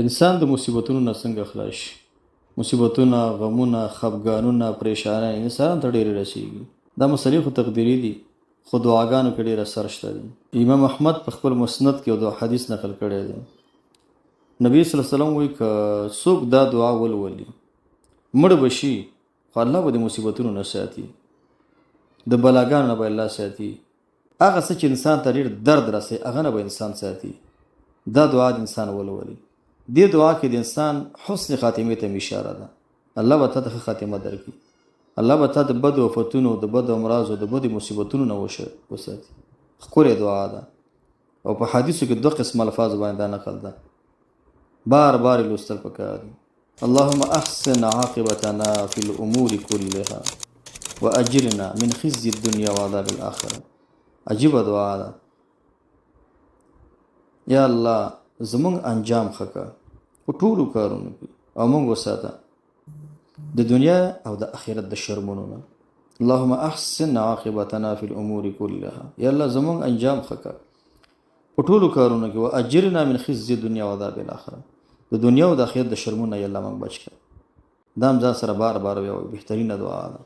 انسان د مصیبتونو نه څنګه خلاص شي؟ مصیبتونه، غمونه، خفګانونه، پریشانۍ انسان ته ډېرې رسیږي. دا مسلې خو تقدیري دي، خو دعاګانو کې ډېر اثر شته دی. امام احمد په خپل مسند کې یو دعا حدیث نقل کړی دی. نبی صلی الله علیه وسلم وایي که څوک دا دعا ولولي مړ به شي، خو الله به د مصیبتونو نه ساتي، د بلاګانو نه به الله ساتي. هغه څه چې انسان ته ډېر درد رسوي هغه نه به انسان ساتي. دا دعا د انسان ولولي. دې دعا کې د انسان حسن خاتمې ته اشاره ده. الله به تا ته ښه خاتمه درکړي، الله به تا د بدو افتونو، د بدو امراضو، د بدو مصیبتونو نه وساتي. ښکلې دعا ده او په حدیثو کې دوه قسمه الفاظ باندې دا نقل ده، بار بار یې لوستل پکار دي. اللهم احسن عاقبتنا في الامور كلها واجرنا من خزي الدنيا وعذاب الاخره. عجیبه دعا ده. یا الله زمونږ انجام ښه کړه په ټولو کارونو کې او موږ وساته د دنیا او د آخرت د شرمونو نه. اللهم احسن عاقبتنا فی الامور كلها. یا الله زمونږ انجام ښه کړه په ټولو کارونو کې، واجرنا من خزي الدنیا وعذاب الاخره. د دنیا او د آخرت د شرمونو نه یا الله موږ بچ کړه. دا هم ځان سره بار بار وایي، بهترینه دعا ده.